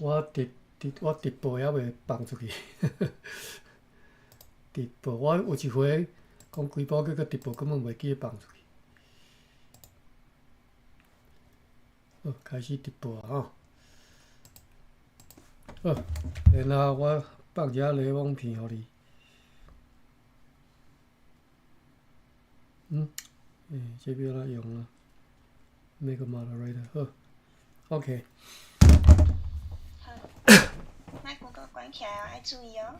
我直播猶未放出去，直播我有一回講規晡閣閣直播，根本袂記得放出去。好，開始直播啊！吼，好，然後我放一下雷鋒片予你。嗯，欸，這欲按怎用啊？Make moderator 好，OK。好，麥克閣關起來哦，愛注意哦。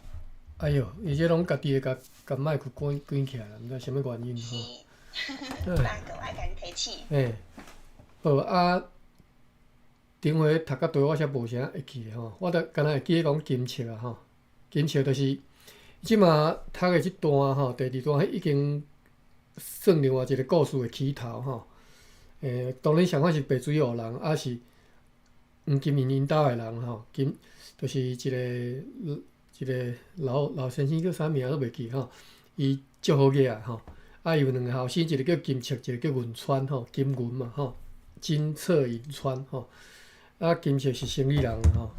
哎喲，伊這攏家己會共共麥克關關起來，毋知啥物原因吼。是，不然閣愛共你提醒。欸，好啊，頂回讀甲對我才無啥會記吼，我著敢若會記得講金策啊吼，金策就是這馬讀的這段吼，第二段已經算另外一個故事的起頭吼。欸，當然上款是白水湖人，抑是黃金榮𪜶兜的人吼，金就是一個一個老老先生叫啥名都袂記吼，伊足好額啊吼，啊伊有兩個後生，一個叫金策，一個叫銀川吼，金銀嘛吼，金策銀川吼，啊金策是生意人吼。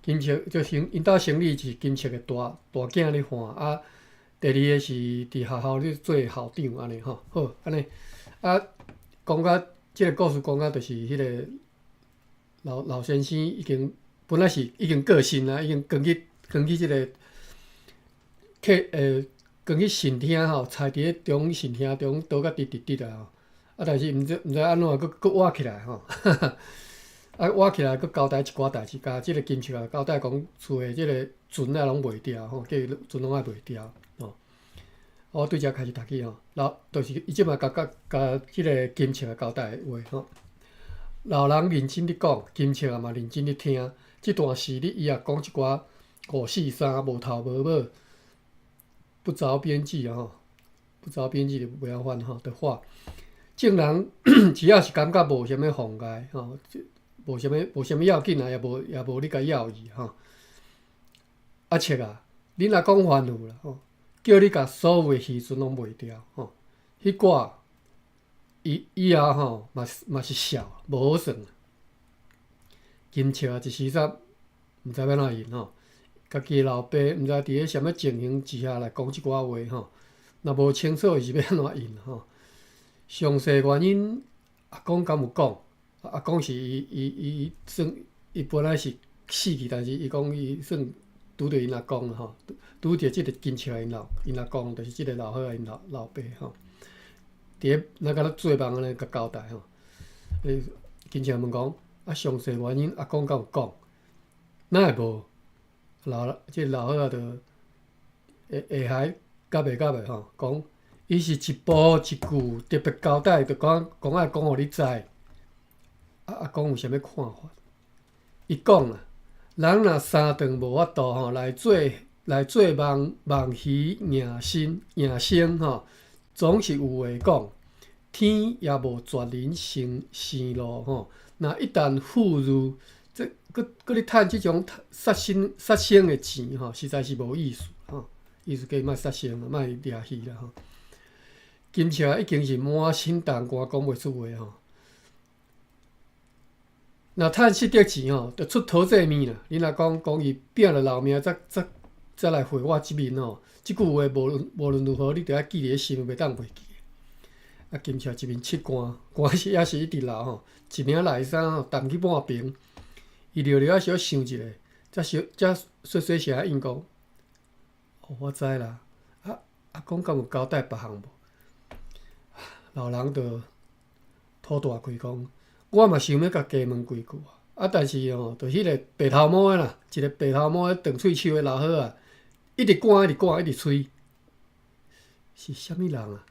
金策就生𪜶兜生意是金策的大大囝咧看啊。第二个是佇學校咧做校長按呢吼，好按呢啊，講甲這個故事講甲就是彼個老老先生已經本來是已經過身啊，已經轉去轉去這個客轉去神廳吼，踩佇咧中神廳中倒甲直直直啊吼，啊但是毋知毋知按怎閣閣活起來吼，啊活起來閣交代一寡代誌，共這個金策啊交代講厝的這個船仔攏賣掉吼，叫伊船攏愛賣掉。我對遮開始讀起吼，老就是伊這擺共共共這個金策交代的話吼。老人認真咧講，金策嘛認真咧聽。這段時日伊也講一寡五四三無頭無尾，不著邊際吼，不著邊際就袂曉翻吼的話。眾人只要是感覺無啥物妨礙吼，無啥物無啥物要緊啊，也無也無咧共要伊吼。阿策啊，恁阿公吩咐啦吼。叫你共所有的漁船攏賣掉，吼！彼寡以以後吼嘛嘛是數，無好算。金策啊，一時煞毋知欲按怎應吼，家己的老爸毋知佇咧啥物情形之下來講這寡話吼，若無清楚伊是欲按怎應吼。詳細原因，阿公敢有講？阿公是伊伊伊算伊本來是死去，但是伊講伊算。拄著𪜶阿公吼，拄著這個金策𪜶老𪜶阿公，就是這個老好仔𪜶老老爸吼。佇咧咱敢若做夢按呢共交代吼。金策問講，啊，詳細原因阿公敢有講？哪會無？老這個老好仔就會下海夾袂夾袂吼，講伊是一步一句特別交代，就講講愛講予你知。啊，阿公有啥物看法？伊講啦。人若三頓無法度吼來做來做夢夢魚營生營生吼，總是有話講。天也無絕人生生路吼，若一旦富裕，這閣閣咧趁這種殺生殺生的錢吼，實在是無意思吼。意思叫伊莫殺生，莫掠魚啦吼。金策已經是滿身動汗，講袂出話吼。若趁失得錢吼，就出討債物啦。你若講講伊拼了老命，才才才來回我一面吼。這句話無論無論如何，你著愛記佇咧心，袂當袂記。啊，金策一面拭汗，汗是抑是一直流吼，一領內衫吼澹去半邊。伊略略仔小想一下，才小才細細聲應講：哦，我知啦。啊，阿公敢有交代別項無？老人就吐大氣講。我嘛想欲共加問幾句啊，啊，但是吼，就彼個白頭毛的啦，一個白頭毛的長喙鬚的老好仔，一直趕，一直趕，一直催，是啥物人啊？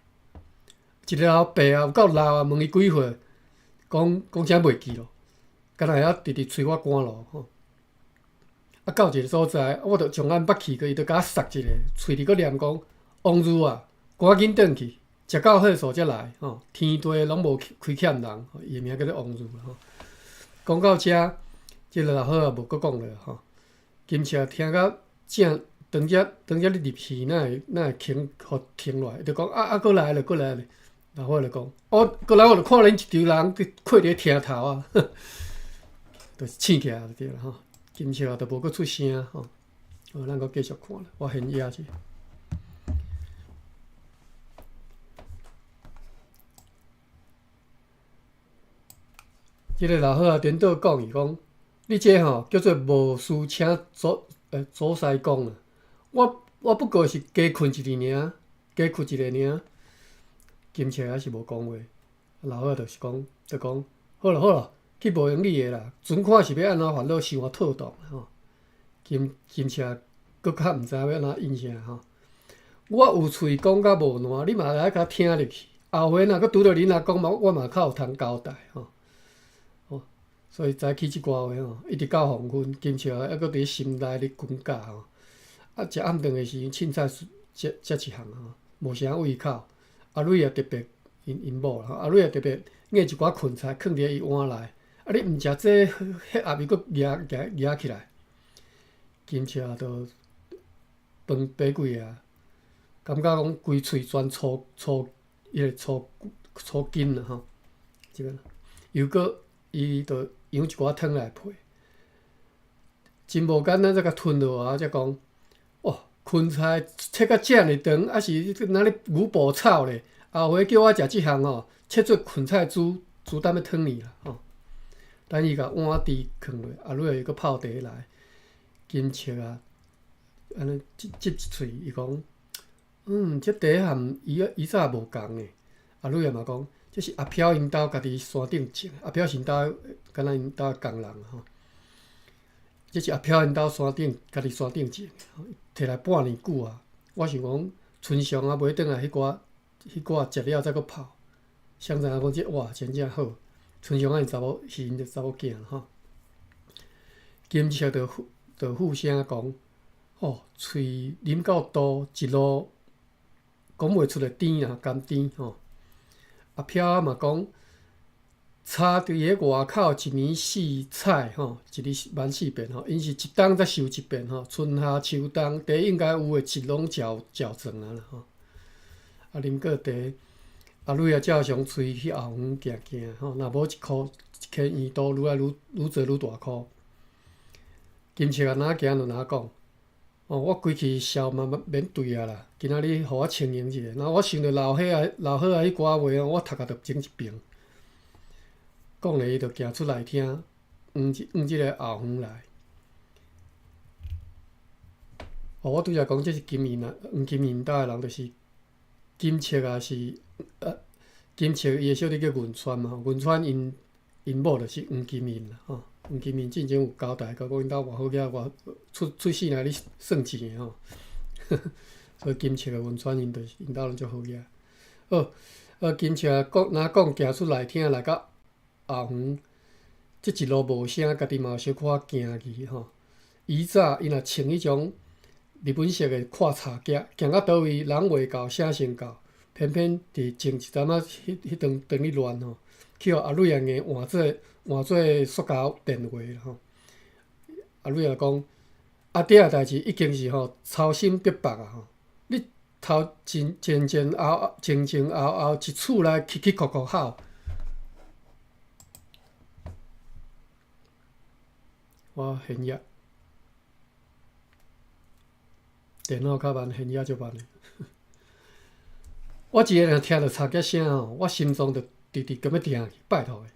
一個老爸啊，有夠老啊，問伊幾歲，講講啥袂記囉，敢若會曉直直催我趕路吼。啊，到一個所在，我就將眼捌去過，伊就共我捒一下，喙裡閣念講：王如啊，趕緊轉去。食到好數才來吼，天地攏無虧欠人，伊的名叫做王如吼。講到遮，這個老好仔無閣講了吼。金策聽到正當遮當遮咧入戲，哪會哪會停予停落來？就講啊啊，閣來咧，閣來咧。老伙仔就讲，哦，過來我就看恁一場人佇跪佇咧廳頭啊，就是醒起來就對啦吼。金笑啊，就無閣出聲吼。哦，咱閣繼續看啦，我先壓者。這个老伙仔顛倒講伊講，你這吼叫做無事請祖師公啊！我不過是加睏一日爾，加睏一下爾。金笑還是無講話，老伙仔就是講，就講好啦好啦，去無閒理的啦，陣看是欲按怎煩惱傷妥當吼。金笑閣較毋知影欲按怎應啥吼。我有喙講甲無爛，你嘛來共聽入去。後回若閣拄著恁阿公嘛，我嘛較有通交代吼。所以早起這寡話吼，一直到黃昏，金笑猶閣佇心內咧滾絞吼。啊，食暗頓的時陣，凊彩食食一項吼，無啥胃口。阿蕊也特別，𪜶某啦，阿蕊也特別挵一寡囷菜囥佇伊碗內。啊，你毋食這個，血壓伊閣舉起來。金笑就飯白鬼啊，感覺講規喙全粗粗，彼个粗粗筋啦吼。這個又閣伊就揚一寡湯來配，真無簡單，才共吞落啊！才講，哦，囷菜切甲遮爾長，抑是若咧牛步草咧。後回叫我食這項吼，切做囷菜煮，煮淡欲湯去啦吼。等伊共碗箸囥落，阿蕊又閣泡茶來，金笑啊，按呢接一喙，伊講，嗯，這茶和伊早無仝的。阿蕊嘛講，這是阿飄𪜶兜家己山頂種，阿飄是𪜶兜，敢若𪜶兜的工人吼。這是阿飄𪜶兜山頂家己山頂種，提來半年久啊。我想講，春上啊買轉來彼寡，彼寡食了再閣泡，誰知影講這哇真正好。春上啊𪜶查某是𪜶查某囝吼。金笑就附聲講，哦，喙啉到肚一路講袂出的甜啊，甘甜吼。阿飄嘛講，插佇咧外口一年四采吼，一日萬四遍吼，𪜶是一冬才收一遍吼，春夏秋冬茶應該有的一攏食全啊啦吼。啊，啉過茶，阿蕊也照常喙去後園行行吼，若無一箍一溪圓度愈來愈做愈大箍。金笑啊，哪行就哪講，哦，我規氣潲嘛免對啊啦，今仔日予我清閒一下，若我想著老伙仔彼寡話哦，我頭殼就整一爿。講咧，伊就行出來廳，往這个後園來。哦，我拄才講這是金銀啊，黃金銀兜的人就是金笑啊，是金笑伊的小弟叫銀川嘛，銀川𪜶某就是黃金銀啦，吼。黃金銀進前有交代過，講𪜶兜偌好額，偌出世來咧算錢的吼。所以金笑的銀川𪜶就是𪜶兜攏足好額。好，金笑講若講行出內廳來到後園，這一路無聲，家己嘛有小可驚去吼。以早伊若穿彼種日本式的闊插屐，行到佗位人未到，聲先到，偏偏佇前一陣仔彼當當咧亂吼，去予阿蕊仔硬換做塑膠電話啦吼。阿蕊仔講，阿爹的代誌已經是吼操心逼腹啊吼！你頭前前前後後前前後後一厝內起起哭哭吼。我現壓電腦較慢，現壓足慢的。我一个人聽著插屐聲吼，我心臟就直直咁欲疼去，拜託的。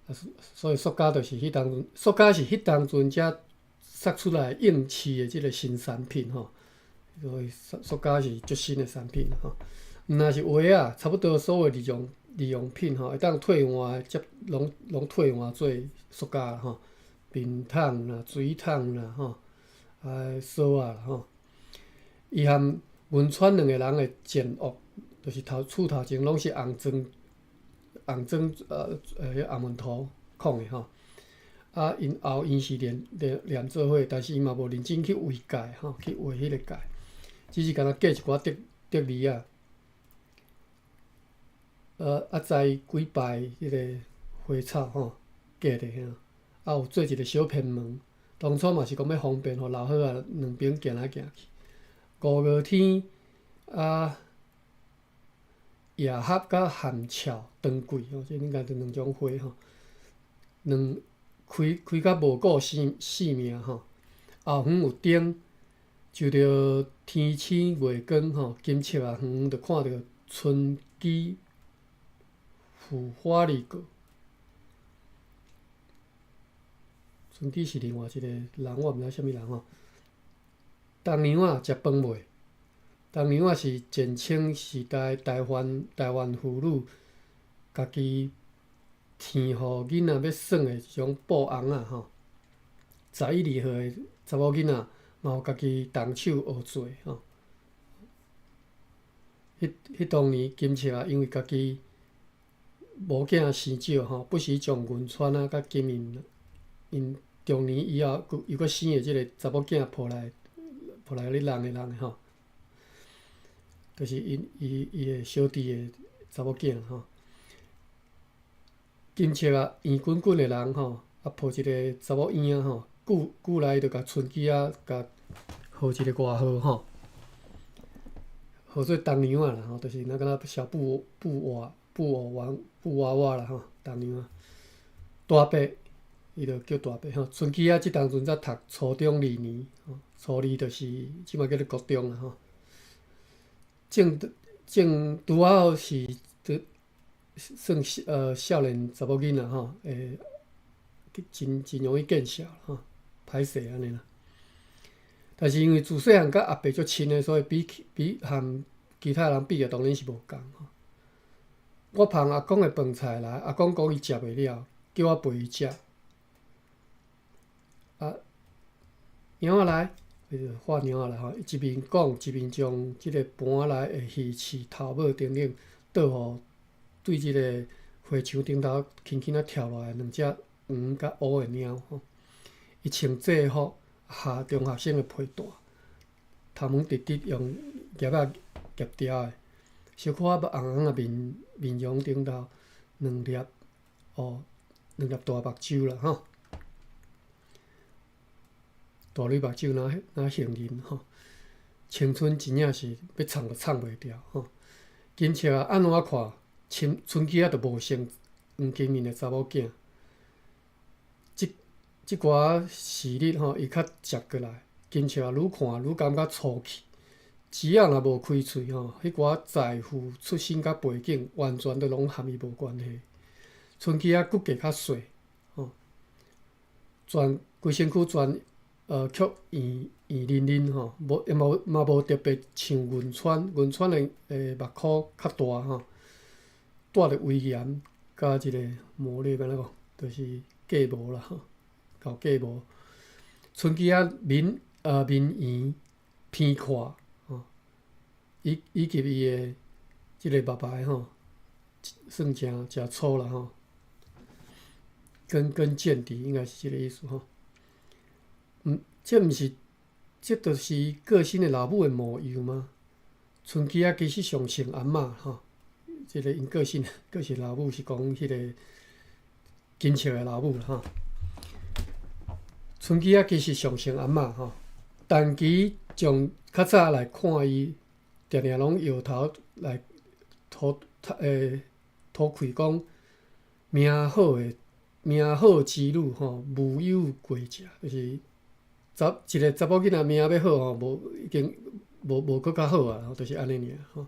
啊，所以塑膠就是彼當陣，塑膠是彼當陣才釋出來應市的這个新產品吼。所以塑膠是足新的產品吼。毋若是鞋仔，差不多所有日用品吼，會當退換的，才攏退換做塑膠吼。面桶啦、水桶啦、吼，啊，梳仔啦吼。伊含汶川兩個人的前屋，就是厝頭前攏是紅磚、紅磚紅門塗囥的吼。啊，𪜶後院是連做伙，但是伊嘛無認真去畫界吼，去畫彼個界，只是干焦隔一寡竹籬仔。啊，栽幾排彼個花草吼，隔佇遐。啊，有做一個小偏門，當初嘛是講欲方便，予老伙仔兩邊行來行去。五月天啊，野合佮含俏长贵吼，這應該就兩種花吼。兩開開甲無顧性性命吼。後園有燈，就著天星月光吼，金粟仔遠遠就看著春枝腐花哩個。春枝是另外一個人，我毋知啥物人吼。冬娘仔食飯未？冬娘仔是前清時代台灣台灣婦女家己添予囡仔欲耍的一種布尪仔吼。11、12歲的查某囡仔嘛有家己動手學做吼。彼彼當年金粟仔因為家己某囝生少吼，不時將銀川啊佮金銀𪜶中年以後，閣又閣生的這个查某囝抱來抱來咧弄的弄的吼。就是𪜶伊伊的小弟的查某囝吼。金粟仔圓滾滾的人吼，啊抱一个查某嬰仔吼，久久來就共春枝仔共號一个外號吼，號做冬娘仔啦吼，就是若敢若小布布娃布偶玩布娃娃啦吼，冬娘仔。大伯，伊就叫大伯吼。春枝仔這當陣才讀初中二年，吼，初二就是這馬叫做國中啦吼。正正拄好是拄算少年查某囡仔吼，會真真容易見笑吼，歹勢按呢啦。但是因為自細漢佮阿伯足親的，所以比起比和其他人比起來，當然是無仝吼。我捧阿公的飯菜來，阿公講伊食袂了，叫我陪伊食。啊，娘仔來，伊就喊娘仔來吼，一面講一面將這个盤內的魚翅頭尾等等倒予對這个花牆頂頭輕輕仔跳落來兩隻黃佮烏的貓吼。伊穿制服，下中學生的皮帶，頭毛直直用夾仔夾牢的，小可仔紅紅的面面容頂頭兩粒哦，兩粒大目睭啦吼。大蕊目睭若若杏仁吼，青春真正是欲藏都藏袂牢吼。金粟仔按怎看，春春枝仔都無像黃金面的查某囝。這這寡時日吼，伊較接過來，金粟仔愈看愈感覺粗氣。只要若無開喙吼，彼寡財富出身佮背景，完全都攏和伊無關係。春枝仔骨架較細，吼，全規身軀全卻圓圓腍腍吼，無也無嘛無特別像銀川，銀川的的目箍較大吼，帶著威嚴佮這个魔力，按怎講，就是計謀啦吼，𠢕計謀。春枝仔面面圓偏闊吼，以以及伊的這个目眉吼，算誠誠粗啦吼，根根見底應該是這个意思吼。這毋是，這就是過身的老母的模樣嗎？春枝仔其實上像阿嬤吼，這个𪜶過身過身老母是講彼个金粟的老母啦吼。春枝仔其實上像阿嬤吼，但其從較早來看伊，定定攏搖頭來吐吐氣講命好的命好之女吼，無有過者，就是查一个查某囡仔命欲好吼，無已經無無閣較好啊，就是按呢爾吼。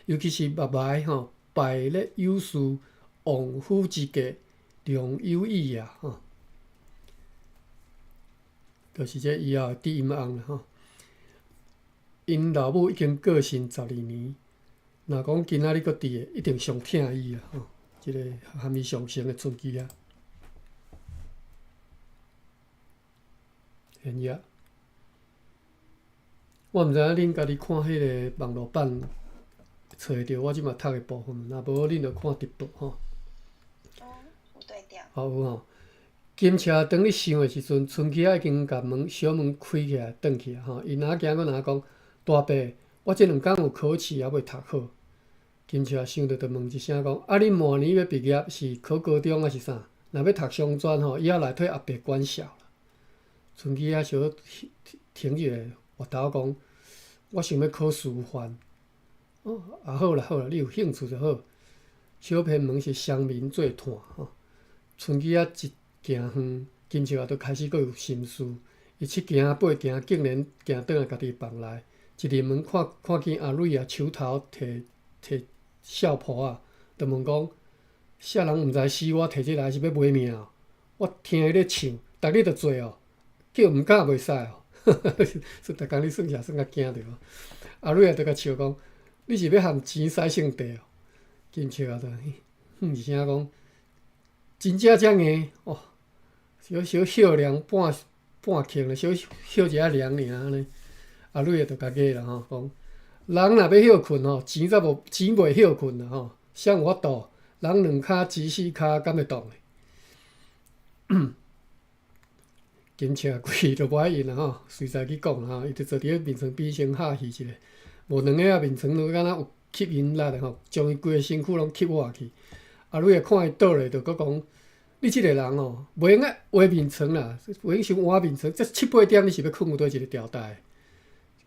尤其是目眉吼，敗咧有事，旺夫之家，良有意也吼。就是這以後的知音翁啦吼。𪜶老母已經過身12年，若講今仔日閣佇的，一定上疼伊啊吼。這个含伊上成的春枝仔。現葉，我毋知影恁家己看彼个網路版揣會著我這馬讀的部分，若無恁就看直播吼。有對著。哦，有吼。金車當咧想的時陣，春枝仔已經共門小門開起來，轉去啊吼。伊若行閣若講，大伯，我這兩工有考試猶未讀好。金車想著就問一聲講，啊，恁明年欲畢業是考高中抑是啥？若欲讀商專吼，以後來替阿伯管束啦。春枝仔小停一下，回頭講，我想欲考師範。哦，啊好啦好啦，你有興趣就好。小偏門是鄉民做炭吼，春季仔一行遠，金笑仔就開始閣有心事。伊七行八行，竟然行轉來家己房內，一入門看看見阿蕊仔手頭提提掃匍仔，就問講：啥人毋知死我提這來是欲賣命哦？我聽伊咧唱，逐日就做哦，叫毋敢袂使哦。說逐工你算啥算甲驚著。阿蕊仔就共笑講：你是欲含錢使性地哦？金笑仔就哼一聲講：真正遮硬哦，小小歇涼半半刻咧，小歇一下涼爾按呢。阿蕊仔就共徛啦吼，講人若欲歇睏吼，錢才無錢袂歇睏啦吼，啥有法度？人兩跤錢四跤，敢會當？金笑仔規都無愛應啦吼，隨在去講啦吼，伊就坐佇咧眠床邊先哈氣一下，無兩下仔眠床就敢若有吸引力的吼，將伊規个身軀攏吸倚去。阿蕊仔看伊倒咧，就閣講：你這个人哦，袂用愛畫眠床啦，袂用傷倚眠床。這七八點你是欲睏佗一个朝代？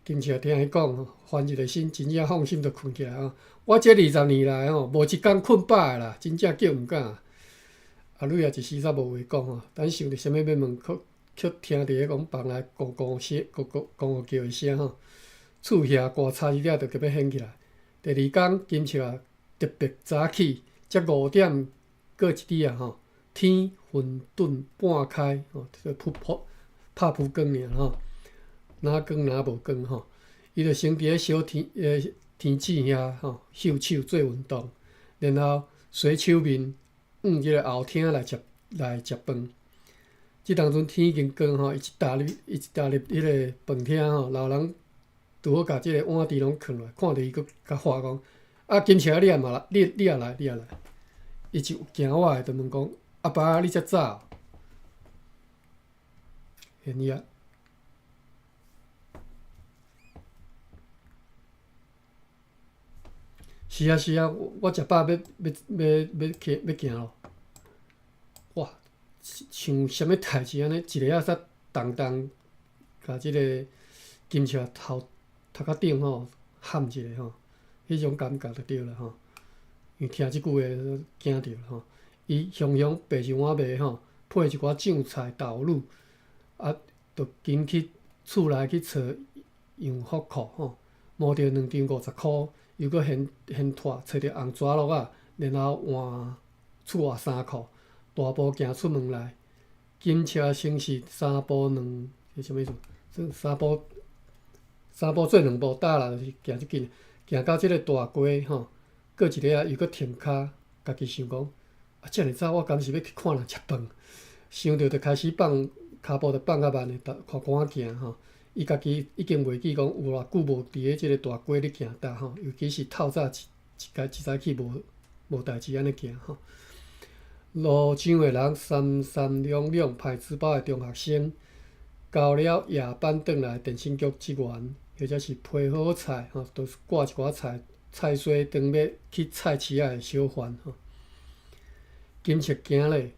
金笑聽伊講，翻一个身，真正放心就睏起來吼。我這20年來吼，無一工睏飽的啦，真正叫毋敢。阿蕊仔一時煞無話講吼，等想著啥物欲問，卻卻聽著彼講房內咕咕聲、咕咕咕咕叫的聲吼，厝遐歌差一點就欲掀起來。第二工，金笑仔特別早起，才5點過一點仔吼，天混沌半開吼，這個曝拍曝光爾吼，若光若無光吼，伊就先佇咧小天天子遐吼，翕手做運動，然後洗手面，往這個後廳來食飯。這當陣天已經光吼，伊一踏入伊一踏入彼個飯廳吼，老人拄好共這個碗櫥攏囥落，看著伊閣共喊講：啊，金笑仔，你也嘛來，你你也來，你也來。伊就行倚來就問講：阿爸，你遮早？現伊。是啊是啊，我食飽欲欲欲欲去欲行咯。哇，像啥物代誌按呢，一下仔煞重重共這个金笑頭頭殼頂吼喊一下吼，彼種感覺就對啦吼。因為聽這句話驚著吼，伊雄雄白一碗麵吼，配一寡醬菜豆乳，啊，就緊去厝內去揣洋福庫吼，摸著兩張50箍，又閣現現拖揣著紅紙碌仔，然後換厝外衫褲，大步行出門來。金笑先是三步兩，這啥物意思？三步三步做兩步踏啦，就是行遮緊，行到這个大街吼，過一下仔又閣停跤，家己想講：啊，遮爾早我敢是欲去看人食飯？想著就開始放跤步，就放較慢的，看看行吼。伊家己已經袂記講有偌久無佇咧這个大街咧行踏吼，尤其是透早一一一早起無無代誌按呢行吼。路上的人三三兩兩，歹珠包的中學生，交了夜班轉來電信局職員，或者是批好菜吼，都是掛一寡菜菜衰，當欲去菜市仔的小販吼。金笑行咧，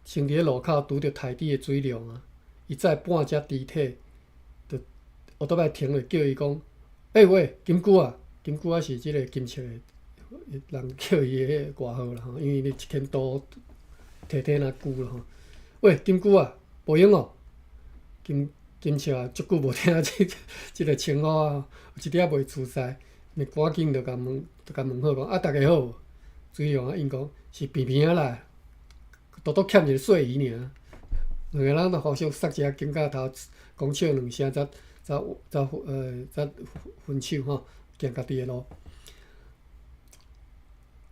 先佇咧路口拄著刣豬的水龍啊，伊載半隻豬腿，就後倒擺停落叫伊講：欸喂，金龜仔，金龜仔是這个金笑的人叫伊的彼個外號啦吼，因為伊一牽刀提提若龜啦吼。喂，金龜仔，無閒哦。金金笑仔足久無聽這這个稱呼啊，有一點仔袂自在，咪趕緊就共問，就共問好講啊，逐家好無？水龍仔應講是平平仔啦，拄拄欠一个細魚爾。兩个人就互相捒一下肩胛頭，講笑兩聲，才才才才分手吼，行家己的路。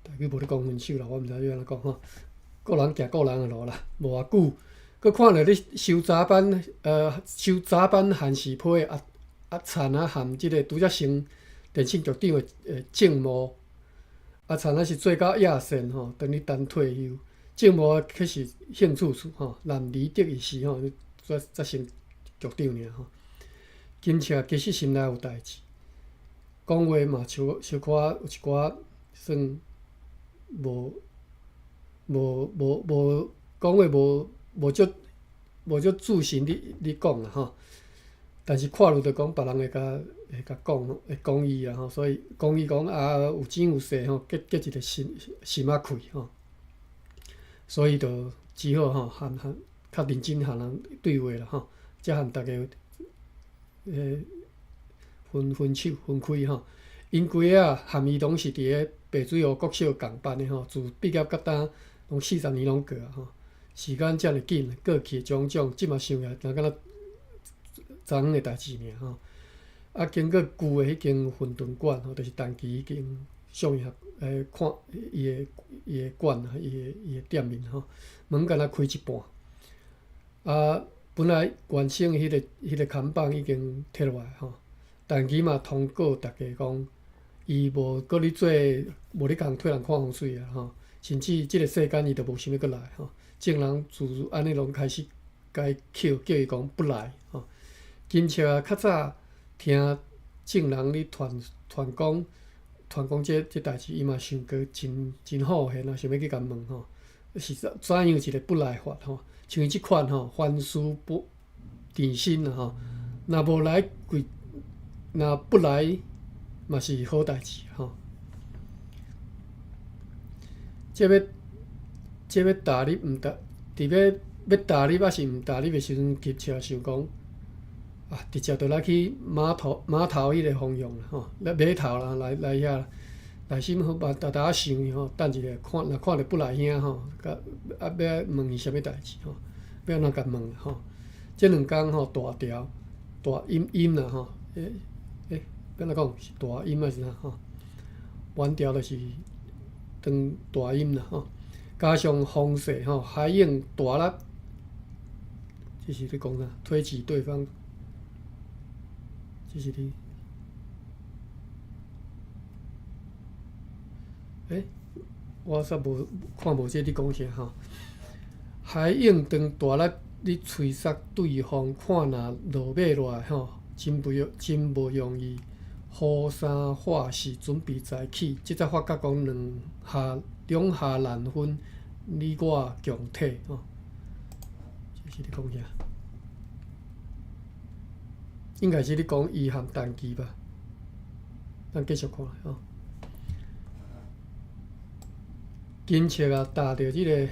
台語無咧講分手啦，我毋知欲按怎講吼。各人行各人的路啦，無偌久，閣看著咧收早班，收早班限時批的阿阿燦仔含這个拄才升電信局長的鄭模，阿燦仔是做到野線吼，當咧等退休。鄭模卻是興趣處吼，男兒得意時吼，才才升局長爾吼。金笑其實心內有代誌，講話嘛小小可有一寡算無無無無講話無無足無足自信咧咧講啦吼。但是看落就講別人會共講，會講伊啊吼，所以講伊講啊有錢有勢吼，結結一个心心仔氣吼，所以就只好吼和和較認真和人對話啦吼，才和逐家分分手分開吼。𪜶規个啊，和伊攏是佇咧白水湖國小仝班的吼，自畢業到今攏40年攏過啊吼。時間遮爾緊，過去的種種，這馬想起來，若敢若昨昏的代誌爾吼。啊，經過舊的彼間雲頓館吼，就是陳其彼間上學看伊的館啊，伊的店面吼，門敢若開一半。啊，本來原先彼个看板已經撤落來吼，陳其嘛通告逐家講，伊無閣咧做，無咧共替人看風水啊吼，甚至這个世間伊都無想欲閣來吼。眾人自按呢攏開始共伊叫叫伊講不來吼。金笑啊，較早聽眾人咧傳傳講傳講這代誌，伊嘛想過真真好現啊，想欲去共問吼，是怎怎樣一个不來法吼？像伊這款吼，凡事不定心啊吼，若無來規，若不來嘛是好代誌吼。這欲踏入毋踏，佇欲踏入抑是毋踏入的時陣，金笑想講啊，直接就來去碼頭彼个方向啦吼，來碼頭啦，來來遐，內心好嘛，沓沓仔想吼，等一下看，若看著不來兄吼，共啊欲問伊啥物代誌吼，欲按怎共問吼？這兩工吼大潮大陰陰啦吼，欸欸，欲按怎講是大陰抑是啥吼？彎潮就是當大陰啦吼，加上風勢吼，海湧大力，這是咧講啥？推擠對方，這是咧，欸，我煞無看無這咧講啥吼。海湧當大力咧催殺對方，看若落尾落來吼，真無容易。雨衫化勢準備在起，這才發覺講兩下難分，你我共體吼。這是咧講啥？應該是咧講伊和陳其吧。咱繼續看吼。金笑啊，踏著這个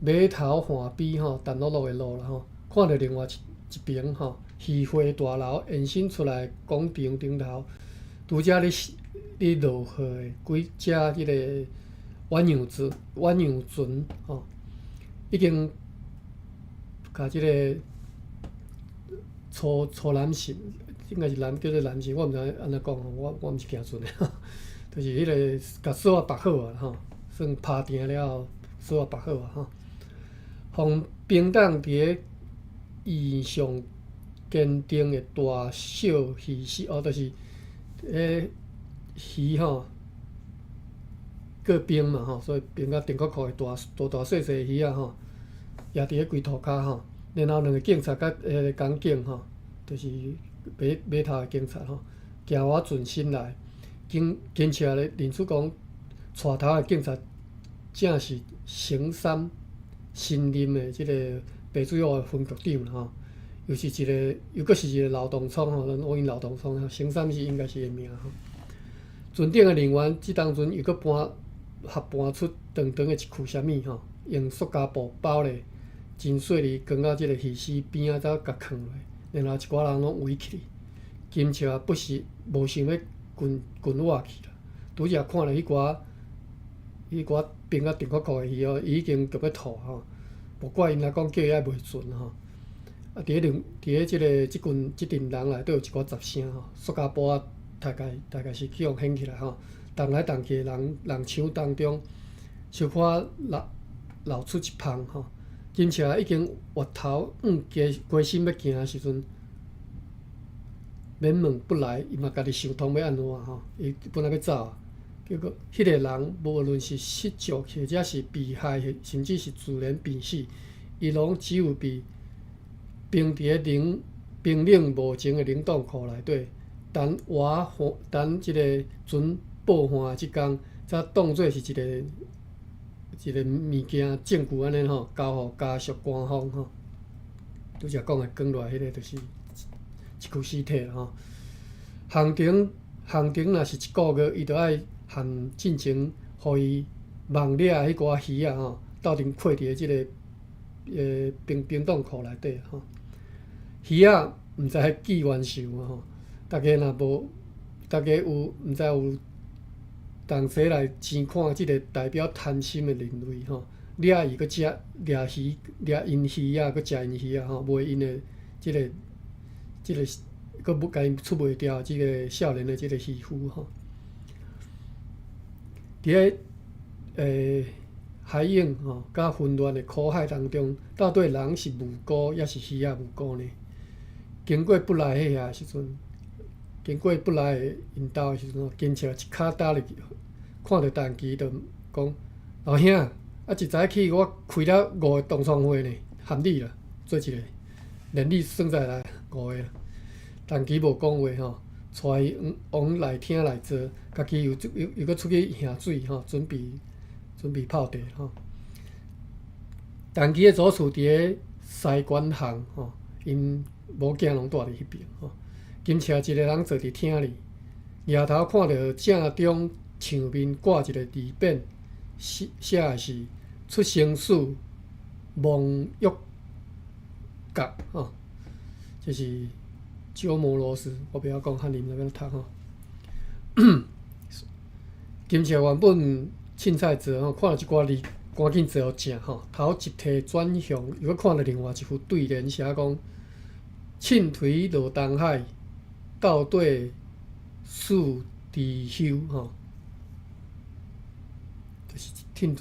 碼頭岸邊吼，淡落落的路啦吼，看著另外一邊吼，漁會大樓延伸出來廣場頂頭，拄才咧咧落雨的幾隻彼个鴛鴦船吼，已經共這个粗粗男神，應該是男叫做男神，我毋知按怎講吼，我毋是行船的，就是彼个共索仔縛好啊吼，算拍定了後索仔縛好啊吼，予冰凍佇咧異常堅定的大小魚絲哦，就是彼魚吼，過冰嘛吼，所以冰甲定國庫的大大大細細魚仔吼，也佇咧規塗跤吼。然後兩个警察佮彼个港警吼，就是碼碼頭的警察吼，行倚船身來，金金笑咧認出講，帶頭的警察正是成三新任的這个白水湖的分局長啦吼，又是一个，又閣是一个老同窗吼，咱烏𪜶老同窗吼，成三是應該是伊的名吼。船頂的人員這當陣又閣搬合搬出長長的一塊啥物吼，用塑膠布包咧，真細膩，扛到這个魚絲邊仔才共囥落，然後一寡人攏圍起來。金笑啊，不是無想欲近近倚去啦，拄才看著彼寡冰甲定國庫的魚哦，伊已經著欲吐吼，無怪𪜶來講叫伊愛賣船吼。啊，佇咧這个這群這陣人內底有一寡雜聲吼，塑膠布仔大概是去予掀起來吼，動來動去的人人牆當中，小可露露出一芳吼。金笑已經越頭向加加深欲行的時陣，免問不來，伊嘛家己想通欲按怎吼，伊本來欲走啊，結果彼个人無論是失足或者是被害，甚至是自然病死，伊攏只有被冰佇咧冷冰冷無情的冷凍庫內底，等活岸等這个船報岸的這工，才當做是一个一个物件證據按呢吼，交予家屬官方吼。拄才講的扛落來彼个就是一具屍體吼。行程行程若是一個月，伊就愛含進前予伊網掠彼寡魚仔吼，鬥陣囥佇這个冰凍庫內底吼。魚仔毋知彼記冤仇吼，逐家若無，逐家有毋知有同齊來錢看這个代表貪心的人類吼，掠伊閣食，掠魚掠𪜶魚仔，閣食𪜶魚仔吼，賣𪜶的這个閣欲共𪜶出賣掉這个少年的這个漁夫吼。佇咧海湧吼佮紛亂的苦海當中，到底人是無辜，抑是魚仔無辜呢？經過不來彼遐時陣，經過不來的𪜶兜的時陣，金笑一跤踏入去，看著陳奇就講：老兄，啊一早起我開了五个同窗會呢，含你啦，做一个，連你算在內五個。陳奇無講話吼，帶伊往內廳來坐，家己又閣出去瓦水吼，準備泡茶吼。陳奇的祖厝佇咧西關巷吼，𪜶某囝攏蹛佇彼邊吼。金笑一个人坐佇廳裡，舉頭看著正中牆面掛一个字匾，寫的是“出生使望玉閣”吼，這是鳩摩羅什，我袂曉講漢語，毋知欲按怎讀吼。金笑原本凊彩坐吼，看著這寡字，趕緊坐予正吼，頭一提轉向，又閣看著另外一副對聯，寫講：凊槌落東海，到底死知休吼，就是凊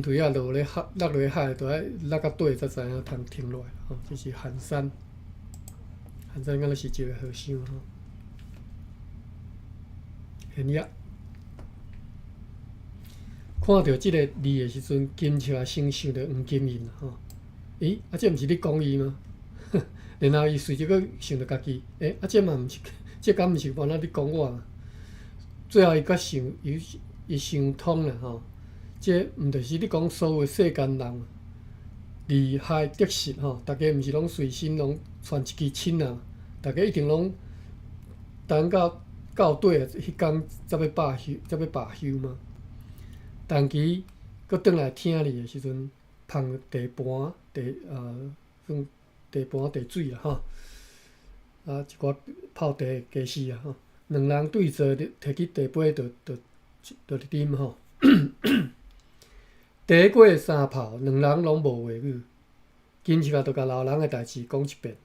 槌仔落咧海，落落海，都愛落到底才知影通停落來吼。這是寒山，寒山敢若是一个和尚吼。玄燁看著這个字的時陣，金笑先想著黃金印吼。咦，啊，這毋是咧講伊嗎？然後伊隨即閣想著家己，欸，啊，這嘛毋是，這敢毋是原來咧講我嗎？最後伊閣想，伊想通啦吼，這毋就是咧講所有世間人利害得失吼，逐家毋是攏隨身攏揣一支秤仔，逐家一定攏等到底彼工才欲罷休，才欲罷休嗎？陳奇閣轉來廳裡的時陣，捧茶盤、茶算茶盤、茶水啦吼，啊一寡泡茶的家私啊吼，兩人對坐，提起茶杯就佇啉吼。茶過三泡，兩人攏無話語。金笑就共老人的代誌講一遍，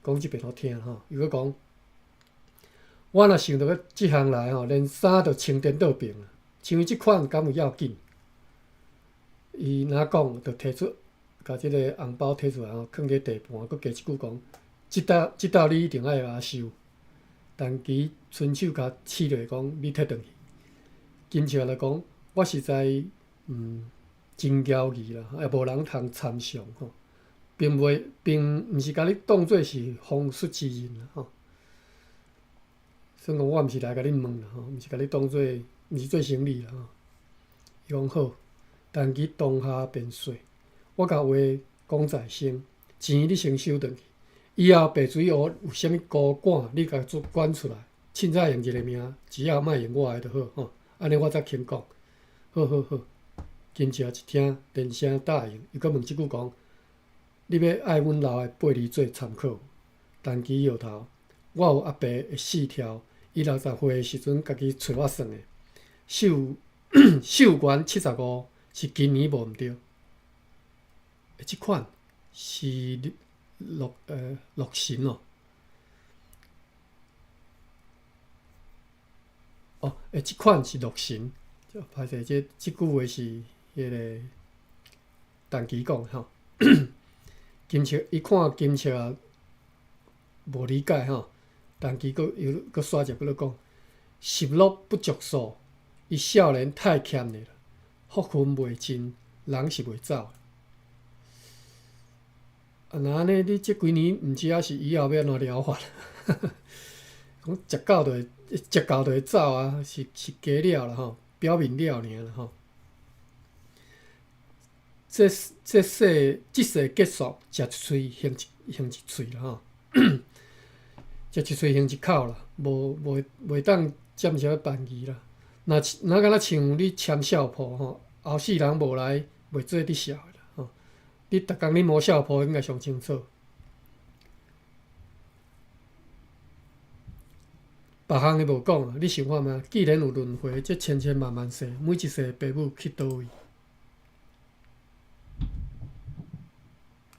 講一遍予聽吼。伊閣講：我若想著欲這項來吼，連衫都穿顛倒爿啊！像伊這款敢有要緊？伊若講，就提出，共這个紅包提出來吼，囥佇地盤，閣加一句講：這道你一定愛共我收。陳奇伸手共試落講：你提轉去。金笑就講：我實在真驕傲啦，也無人通參詳吼，並袂並毋是共你當做是風術之人啦吼。算講我毋是來共你問啦吼，毋是共你當做，毋是做生意啦吼。伊講好，陳奇當下便說，我共話講在先，錢你先收轉去，以後白水湖有啥物高管，你共管出來，凊彩用一个名，只要莫用我的就好吼。按呢我才肯講。好好好，金笑一聽，連聲答應，又閣問一句講：你欲愛阮留的八字做參考無？陳奇搖頭，我有阿爸的四條，伊60歲的時陣，家己揣我算的，壽元75，是今年無毋對。欸，這款是洛神哦。哦，欸，這款是洛神，歹勢，這句話是彼个陳奇講的吼。金笑，伊看金笑無理解吼，陳奇閣又閣煞接閣咧講：十樂不足數，伊少年太儉的啦，福分袂盡，人是袂走的。啊，若按呢，你這幾年毋知影是以後欲按怎療法？講食到就會走啊，是加了啦吼，表面了爾啦吼。這世結束，食一喙還一喙啦吼。食一喙還一口啦，無袂袂當佔啥物便宜啦。若若敢若像你簽數簿吼，後世人無來袂做得數的啦吼。你逐工咧摸數簿應該上清楚。別項的無講啊，你想看覓？既然有輪迴，這千千萬萬世，每一世爸母去佗位？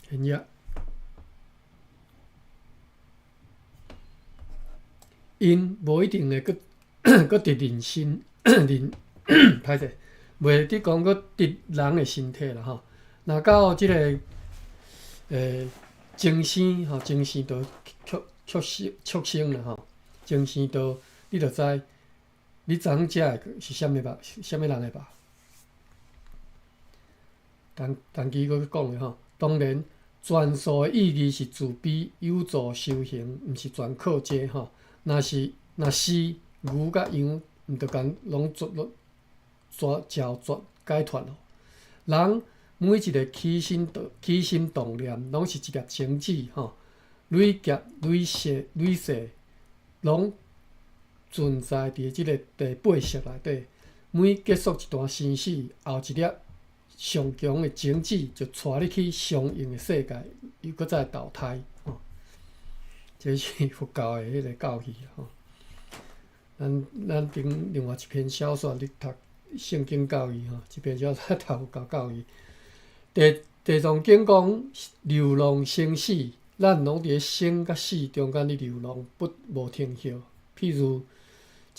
現業。𪜶無一定會閣閣得人身，人歹勢，袂得講閣得人的身體啦吼。若到這个精生吼，精生就畜畜生畜生啦吼，精生道你就知，你昨昏食的是啥物肉，啥物人的肉。陳陳基閣講的吼，當然全素的意義是慈悲有助修行，毋是全靠這吼。若是若是牛佮羊，毋著共攏絕攏絕食絕解脫咯。人每一個起心動起心動念，攏是一粒種子吼，累劫累世累世，攏存在佇這个第八識內底。每結束一段生死，後一粒上強的種子就帶你去相應的世界，又閣再投胎吼。這是佛教的彼个教義吼。咱咱頂另外一篇小說咧讀聖經教義吼，一篇小說讀佛教教義。地地藏經講流浪生死，咱攏佇咧生佮死中間咧流浪，不無停歇。譬如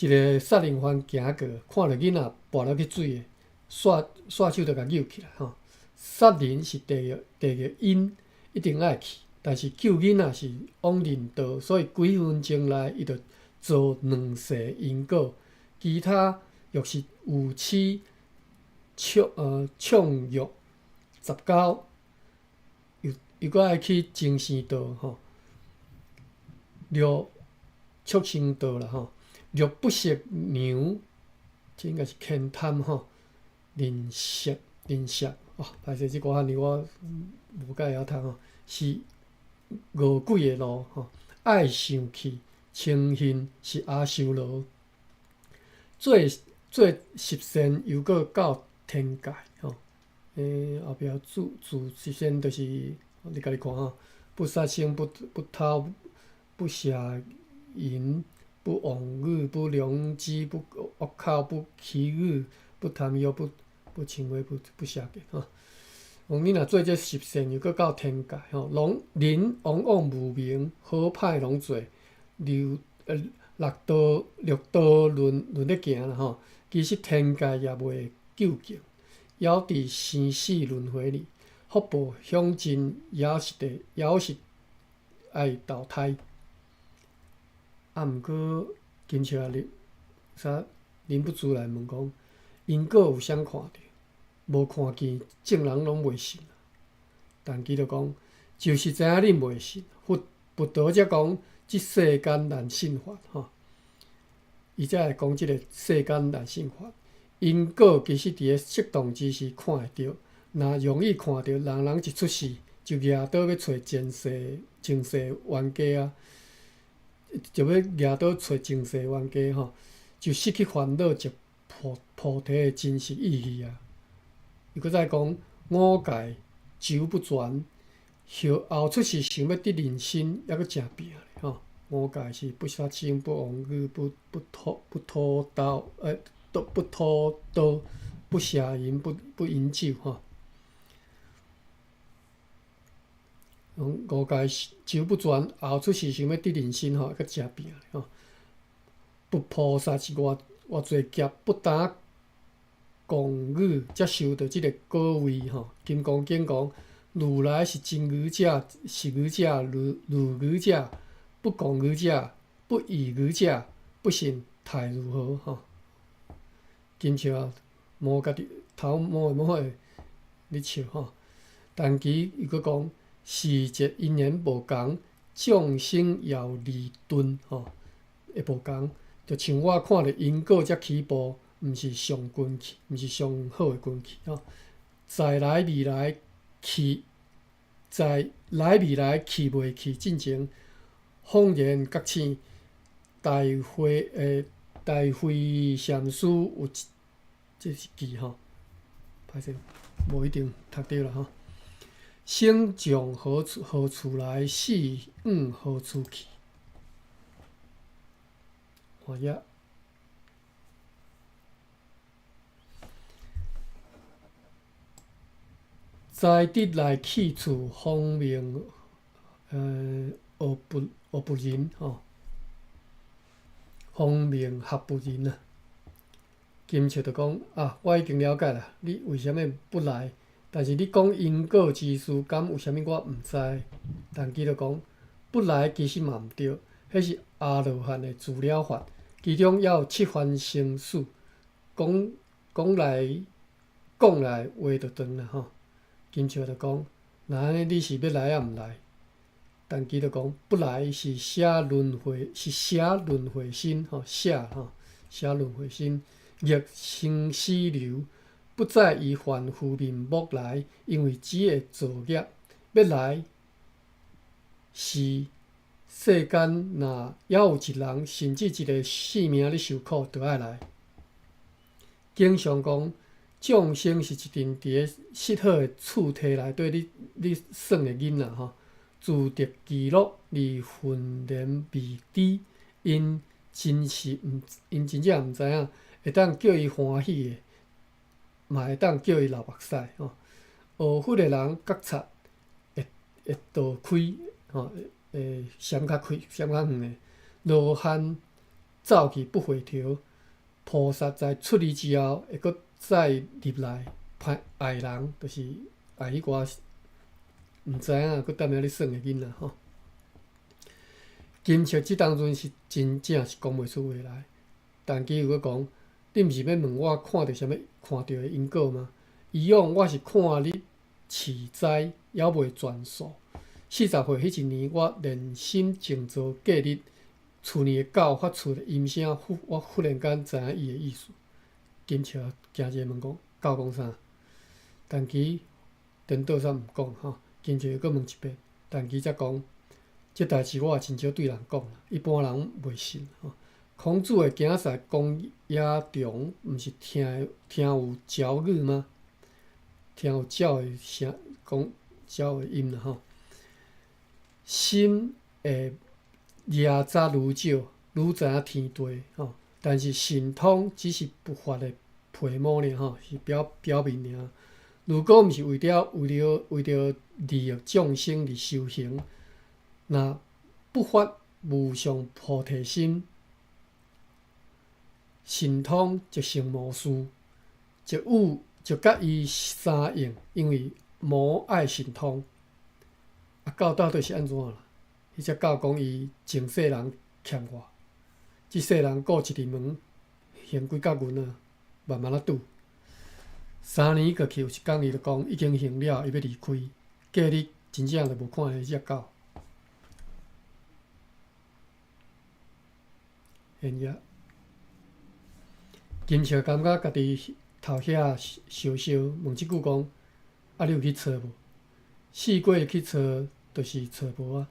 一个殺人犯行過，看著囡仔跋落去水的，煞煞手就共救起來吼。殺人是地獄地獄因，一定愛去，但是救囡仔是往人道，所以幾分鐘內伊就做兩世因果。其他若是有痴暢暢欲19，又又閣愛去精生道吼，若畜生道啦吼，若不食牛，這應該是慳貪吼，吝嗇吝嗇哦，歹勢，這個漢字我無介會曉讀吼，是餓鬼的路吼，愛生氣、嗔恨是阿修羅，做做十善又閣到天界吼。後壁做做十善就是你家己看吼，不殺生、不不偷、不邪淫、不妄語、不良知、不惡口、不綺語、不貪欲、不不嗔恚、不不邪見吼。講你若做這十善，又閣到天界吼，攏人往往無明，好歹攏做，流六道六道輪輪咧行啦吼。其實天界也袂究竟，猶佇生死輪迴裡，福報享盡，也是得，也是愛投胎。啊，毋過金笑啊，啥忍不住來問講，因果有啥看著？無看見，眾人攏袂信。但伊就講，就是知影恁袂信，佛佛陀才講，這世間難信法吼。伊才會講這个世間難信法。因果其實佇咧適當之時看會著，若容易看著，人人一出世就舉刀欲揣前世前世冤家啊，就欲舉刀揣前世冤家吼，就失去煩惱及菩菩提的真實意義啊。伊閣再講五界周不全，後後出世想欲得人身，猶閣誠拼咧吼。五戒是不殺生、不妄語、不不偷不偷盜、欸，不偷盜、不邪淫、不不飲酒吼。五戒周不全，後出世想欲得人身吼，閣誠拼咧吼。佛菩薩是偌偌濟劫不但共語，才修到這个果位吼。金剛經講，如來是真語者、實語者、如如語者。不共語者，不異語者，不信態如何？吼，金笑摸家己頭摸會摸會咧笑吼。但其又閣講，時節因緣無仝，眾生業利鈍吼，會無仝。就像我看著因果才起步，毋是上根器，毋是上好的根器吼。在來未來去，在來未來去袂去進前。恍然覺醒，大慧大慧禪師有一這是記吼，歹勢，無一定讀著啦吼。升將何處何處來？死往何處去？換頁。才得來去處方明，學不學不人吼，方明合不人啊。金笑就講啊，我已經了解啦，你為啥物不來？但是你講因果之事，敢有啥物我毋知？陳基就講不來其實嘛毋對，彼是阿羅漢的自了法，其中猶有七番生死，講講來講來話就長啦吼。金笑就講，若按呢你是欲來抑毋來？陳基就講不來是捨輪迴，是捨輪迴心吼，捨吼，捨輪迴心，逆生死流，不再以凡夫面目來，因為只會造業。欲來是世間若猶有一人，甚至一个性命咧受苦，就愛來。經常講，眾生是一陣佇咧失好的厝體內底咧咧耍的囡仔吼，自得其樂而渾然未知，𪜶真是毋，𪜶真正毋知影，會當叫伊歡喜的，嘛會當叫伊流目屎吼。學佛的人覺察會會道開吼，會閃較開，閃較遠的。羅漢走去不回頭，菩薩在出離之後會閣再入來，歹愛人，就是愛彼寡毋知影閣踮遐咧耍的囡仔吼。金笑這當陣是真正是講袂出話來，陳基又閣講：你毋是欲問我看著啥物，看著的因果嗎？以往我是看你痴呆，猶未轉數。40歲彼一年，我練心靜坐，隔日厝裡的狗發出的音聲，忽我忽然間知影伊的意思。金笑驚一下問講：狗講啥？陳基顛倒煞毋講吼。金笑又閣問一遍，陳基才講：這代誌我也真少對人講，一般人袂信吼。孔子的囝婿公冶長，毋是聽聽有鳥語嗎？聽有鳥的聲，講鳥的音啦吼。心會掠早愈少，愈知影天地吼。但是神通只是不法的皮毛爾吼，是表表面爾。如果毋是為了為了為著利益眾生而修行，若不發無上菩提心，神通則成無事，則有就佮伊相應，因為魔愛神通。啊，狗到底是按怎啦？彼隻狗講伊前世人欠我，這世人顧一字門，還幾角銀仔，慢慢仔拄。3年過去，有一工伊就講已經還了，伊欲離開。隔日真正就無看彼隻狗。現頁，金笑感覺家己頭遐燒燒，問這句講：啊，你有去揣無？四過去揣，就是揣無啊。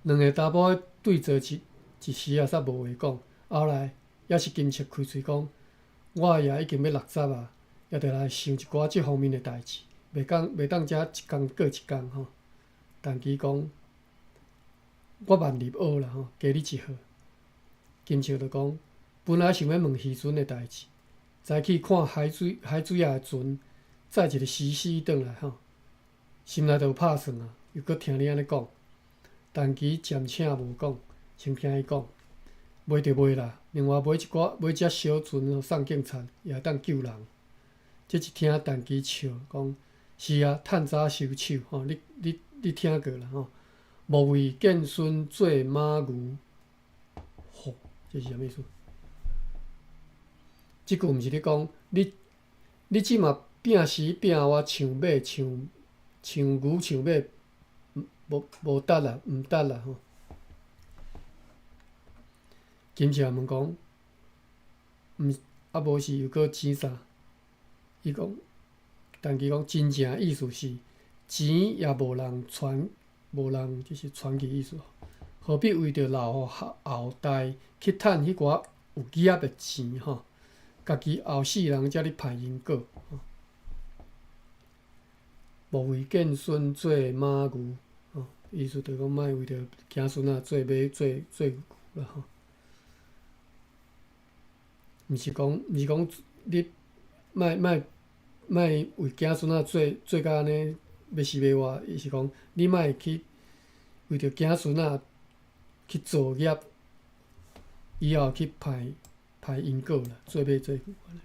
兩个查某對坐一一時仔煞無話講，後來猶是金笑開喙講：我也已經欲60啊，也著來想一寡這方面的代誌，袂講袂當遮一工過一工吼。陳基講：我萬入學啦吼，加你一號。金笑就講：本來想欲問漁船的代誌，早起看海水海水仔的船載一个死屍轉來吼，心內就有拍算啊。又閣聽你按呢講，陳基暫且無講，先聽伊講，賣就賣啦。另外買一寡買隻小船送警察，也會當救人。這一聽陳基笑講：是啊，趁早收手吼，你你你聽過啦吼？莫為見孫做馬牛，吼，這是啥物意思？這句毋是咧講你，你這馬拚死拚活像馬像像牛像馬，無無值啦，毋值啦吼。金笑問講，毋啊無是又閣錢啥？伊講，陳基講真正意思是錢也無人傳，無人，這是傳奇意思。何必為著留予後代去趁彼寡有業的錢吼？家己後世人才咧歹因果。無為見孫做馬牛，吼，意思就是講莫為著子孫仔做馬做做牛啦吼。毋是講你莫莫莫為子孫仔做做甲按呢欲死欲活，伊是講你莫去為著子孫仔去造業，以後去歹歹因果啦，做馬做牛按呢。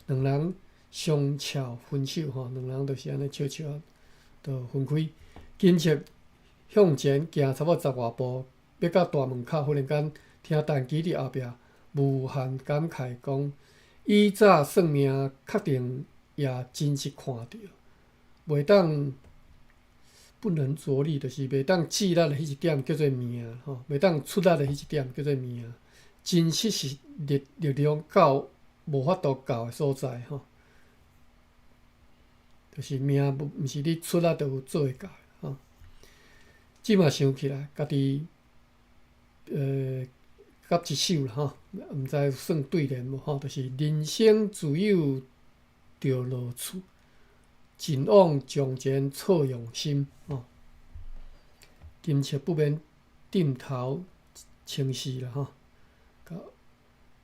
兩人相俏分手吼，兩人就是按呢笑笑仔，就分開。金策向前行差不多十外步，欲到大門口，忽然間聽陳吉佇後壁無限感慨講：以早算命確定也真實看著，袂當不能著力，就是袂當致力的彼一點叫做命吼，袂當出力的彼一點叫做命。真實是力力量到無法度到的所在吼，就是命毋是你出力就有做會到的吼。這馬想起來，家己夾一首啦吼，毋知有算對聯無吼，就是人生自有著樂趣，盡往從前錯用心吼。金策不免點頭稱是啦吼。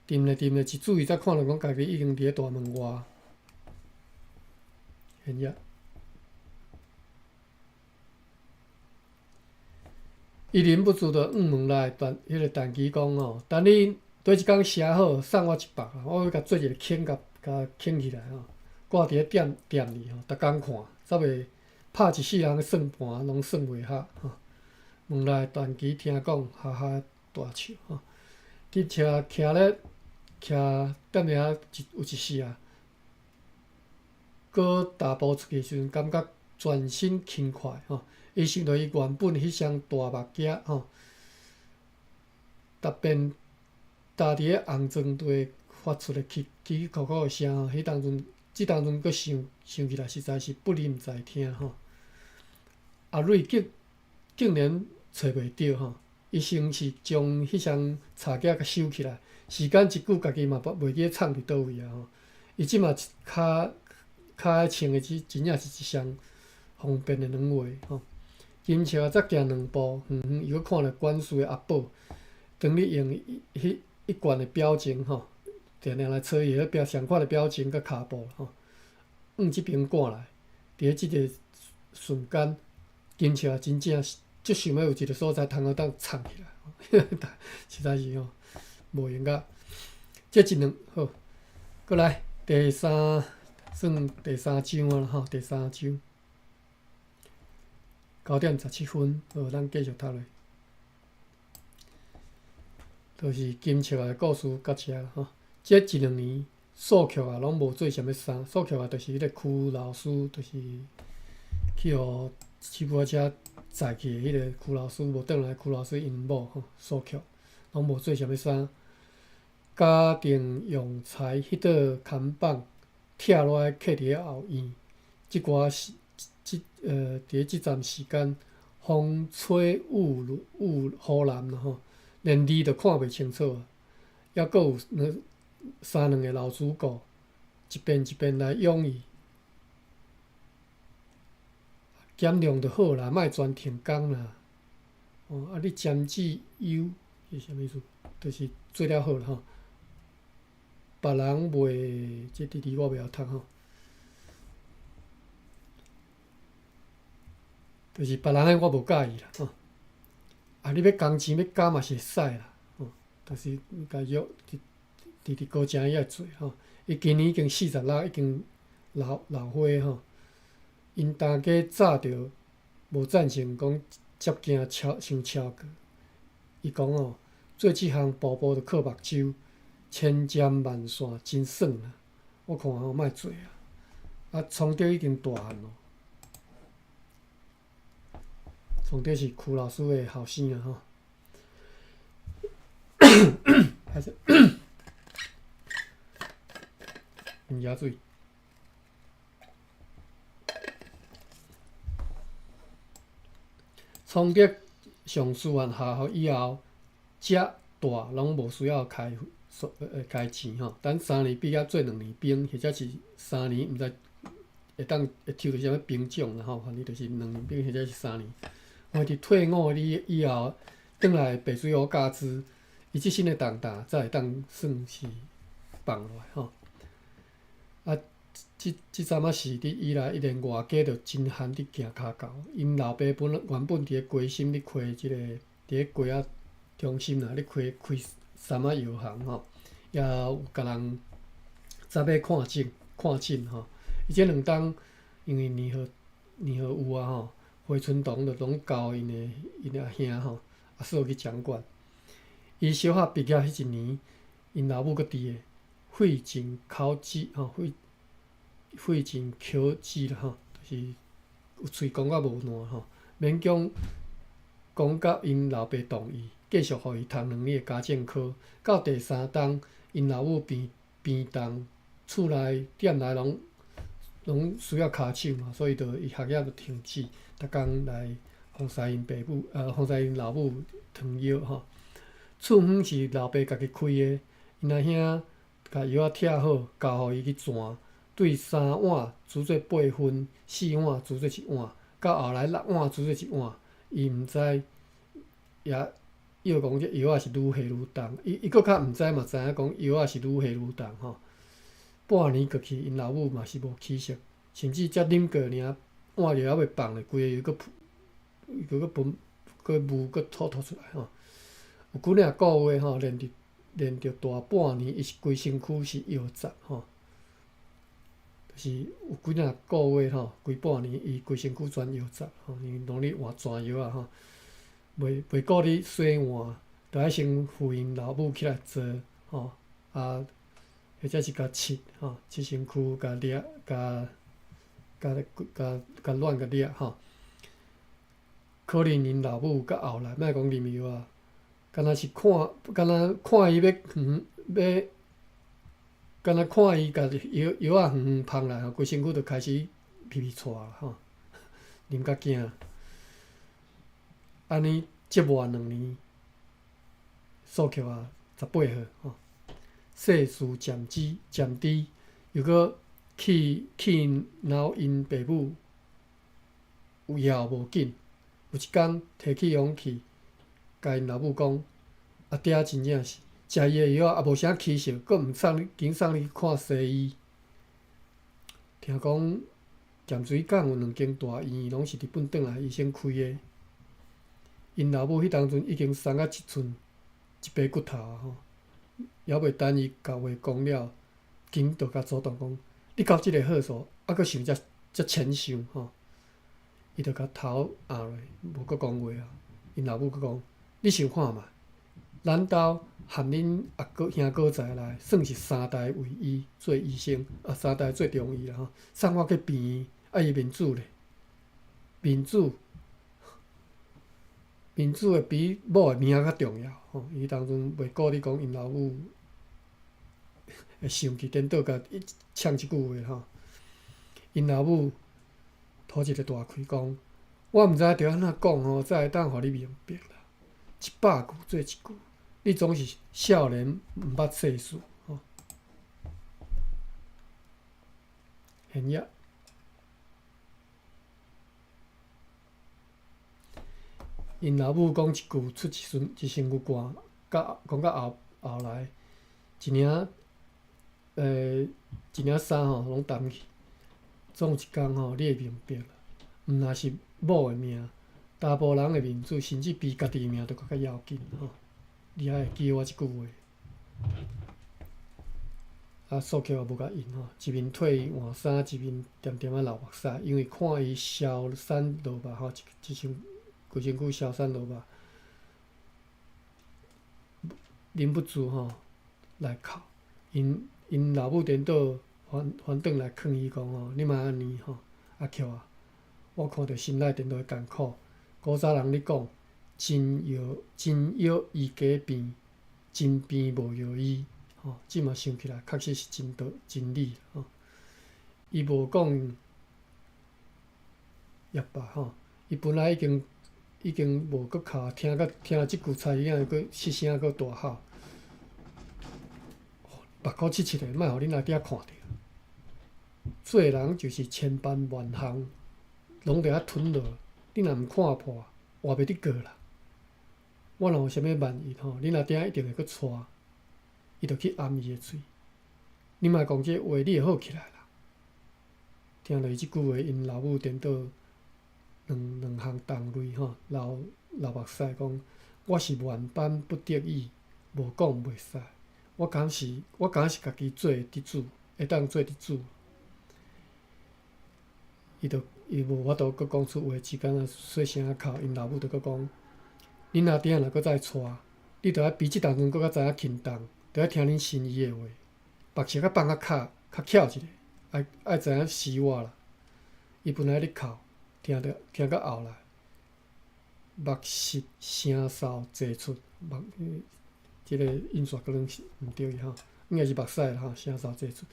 沉咧沉咧，一注意才看著講家己已經佇咧大門外。現在，伊忍不住就向門內陳彼个陳吉講吼，等你佗一工寫好，送我一百，我欲共做一个鉗，共共鉗起來吼，掛佇咧店店裡吼，逐工看，才袂拍一世人的算盤攏算袂合吼。門內陳吉聽講，哈哈大笑吼。金策徛咧徛踮遐一有一時啊，閣踏步出去時陣，感覺全身輕快吼。伊想著伊原本彼雙大目鏡吼，踏便踏佇咧紅磚地發出的嘰嘰咕咕的聲吼，彼當陣，這當陣閣想想起來，實在是不忍再聽吼。阿瑞竟竟然揣袂著吼，伊先是將彼雙柴鏡共收起來，時間一久，家己嘛袂記得藏佇佗位啊吼。伊這馬跤跤穿的這真正是一雙方便的軟鞋吼。金策啊，才行兩步，遠遠又閣看著管事的阿寶，當咧用彼一貫的表情吼，定定來揣伊彼表相款的表情佮跤步吼，向這邊趕來。佇咧這个瞬間，金策啊，真正是足想欲有一个所在通好當藏起來，實在是吼無閒甲。這一兩好，閣來第三算第三章啊吼，第三章。9點17分，好，咱繼續讀落。就是金策的故事到遮啦吼。這一兩年，素菊啊攏無做啥物衫。素菊啊，就是彼個區老師，就是去予吉普車載去的彼個區老師，無轉來區老師𪜶某吼，素菊攏無做啥物衫。家庭用材彼桌看板拆落來，囥佇咧後院。這寡是。這佇咧這站時間，風吹雨雨雨南啦吼，連字都看袂清楚啊。猶閣有兩三兩个老主顧，一遍一遍來養伊，減量就好啦，莫全停工啦。哦，啊，你占子優是啥物意思？就是做了好啦吼。別人袂，這字字我袂曉讀吼。就是別人的我無佮意啦，吼！啊，你欲工錢欲加嘛是會使啦，吼！但是你共約佇佇佇高城遐做吼，伊今年已經46，已經老老歲吼。𪜶大家早就無贊成講接驚超傷超過。伊講吼，做這項步步著靠目睭，千針萬線真耍啦。我看吼莫做啊！啊，創德已經大漢咯。創德是區老師的後生啊吼，歹勢，飲遮水。崇德上师范学校以后，遮大攏無需要開開錢吼，等三年畢業做兩年兵，或者是三年，毋知會當會抽著啥物兵種啦吼，反正就是兩年兵或者是三年。我佇退伍以後，轉來白水湖教書，伊這身的重擔才會當算是放落來吼。啊，這陣仔時佇以來，伊連外家就真罕佇行跤到。𪜶老爸本來原本佇咧街心咧開這個，佇咧街仔中心啦，咧開開衫仔藥行吼，也有共人早欲看診看診吼。伊這兩冬因為年號年號有啊吼，回春堂就攏交𪜶的阿兄吼，阿嫂去掌管。伊小學畢業彼一年，𪜶老母閣佇咧肺症口舌吼，肺肺症口舌啦吼，就是有喙講甲無爛吼，勉強講甲𪜶老爸同意，繼續予伊讀兩年的家政科。到第三冬，𪜶老母病病重，厝內店內攏攏需要跤手嘛，所以就伊學業就停止，逐工來予師𪜶爸母，予師𪜶老母湯藥吼。厝園是老爸家己開的，𪜶阿兄共藥仔拆好，交予伊去轉。對三碗煮做八份，四碗煮做一碗，到後來六碗煮做一碗。伊毋知，也藥講這藥仔是愈下愈重。伊伊閣較毋知嘛，知影講藥仔是愈下愈重吼。半年過去，𪜶老母嘛是無起色，甚至才啉過爾，碗藥猶未放咧，規个藥閣閣閣噴閣霧閣吐吐出來吼。有幾領個月吼，連著連著大半年，伊是規身軀是藥雜吼。就是有幾領個月吼，規半年伊規身軀全藥雜吼，因為攏咧換轉藥仔吼，袂袂顧咧洗換，著愛先扶𪜶老母起來坐吼，啊，或者是共拭吼，拭身軀，共掠，共共共共亂共掠吼。可能𪜶老母到後來，莫講啉藥仔，敢若是看，敢若看伊欲遠欲。敢若看伊共藥藥仔遠遠芳來吼，規身軀就開始皮皮掣啦吼，啉甲驚。按呢折磨兩年，數曲啊18號吼，世事漸止漸低，又閣去去鬧𪜶爸母有枵無緊。有一工提起勇氣，共𪜶老母講：阿爹真正是。食伊的藥仔也無啥起色，閣毋送你，緊送你去看西醫。聽講鹹水港有兩間大醫院，攏是日本轉來醫生開的。𪜶老母彼當陣已經鬆甲一寸一白骨頭啊吼，猶未等伊共話講了，緊就共阻擋講：你到這个歲數，猶閣想遮遮淺想吼？伊就共頭壓落，無閣講話啊。𪜶老母閣講：你想看覓？咱兜含恁阿哥兄哥在內，算是三代為醫做醫生，啊，三代做中醫啦吼。送我去病院，啊，伊面子咧，面子，面子會比某的命較重要吼。伊當陣袂顧你講𪜶老母會生氣，顛倒共伊嗆一句話吼。𪜶老母吐一个大氣講：我毋知著按怎講吼，才會當予你明白啦。一百句做一句。你總是少年毋捌世事吼，現業。𪜶老母講一句，出一身一身骨汗，到講到後後來，一領一領衫吼攏澹去。總有一工吼，你會明白，毋若是某的命，查埔人的面子，甚至比家己的命都閣較要緊吼。你還會記我這句話？啊，素曲也無共應吼，一面替伊換衫，一面恬恬仔流目屎，因為看伊消散落目吼，一一身規身軀消散落目，忍不住吼來哭。𪜶𪜶老母顛倒翻翻轉來勸伊講吼：你莫按呢吼，阿曲啊，我看著心內顛倒會艱苦。古早人咧講。真藥真藥醫假病，真病無藥醫。吼，這嘛想起來，確實是真道真理吼。伊無講也罷吼，伊本來已經已經無閣哭，聽甲聽這句猜囝閣失聲閣大吼，目箍切切的，莫予恁阿爹看著。做人就是千般萬項，攏著愛吞落。你若毋看破，活袂得過啦。我若有啥物萬一吼，恁阿爹一定會閣娶，伊就去掩伊的喙。你莫講這話，你會好起來啦。聽著伊這句話，𪜶老母顛倒兩兩行重淚吼，流流目屎講：我是萬般不得已，無講袂使。我敢是，我敢是家己做的得主，會當做得主。伊就伊無法度閣講出話，只敢若細聲仔哭。𪜶老母就閣講：恁阿爹若閣再娶，你著愛比這當陣閣較知影輕重，著愛聽恁神醫的話。目屎較放較較較巧一下，愛愛知影死我啦。伊本來咧哭，聽著聽到後來，目爍聲嗽濟出，目這個印刷可能是毋對去吼，應該是目屎啦吼，聲嗽濟出。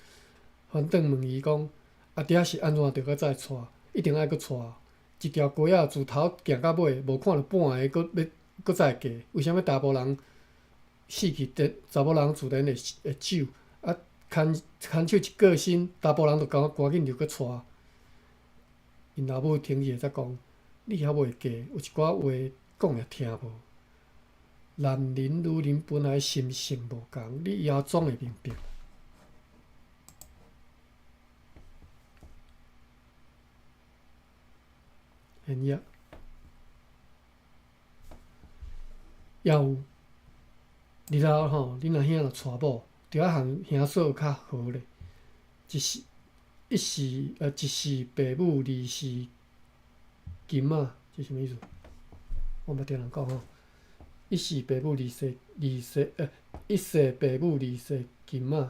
反轉問伊講：阿爹是按怎著閣再娶？一定愛閣娶？一條街仔自頭行到尾，無看著半个閣欲閣再嫁？為啥物查埔人死去，查某人自然會會走？啊，牽牽手一過身，查埔人就趕趕緊就閣娶。𪜶老母停一下才講：你猶未嫁，有一寡話講也聽無。男人女人本來心性無仝，你以後總會明白。現業，猶有，日後吼，恁阿兄若娶某，著愛和兄嫂較好咧。一世一世一世爸母，二世金仔，這啥物意思？我毋捌聽人講吼。一世爸母，二世二世一世爸母，二世金仔。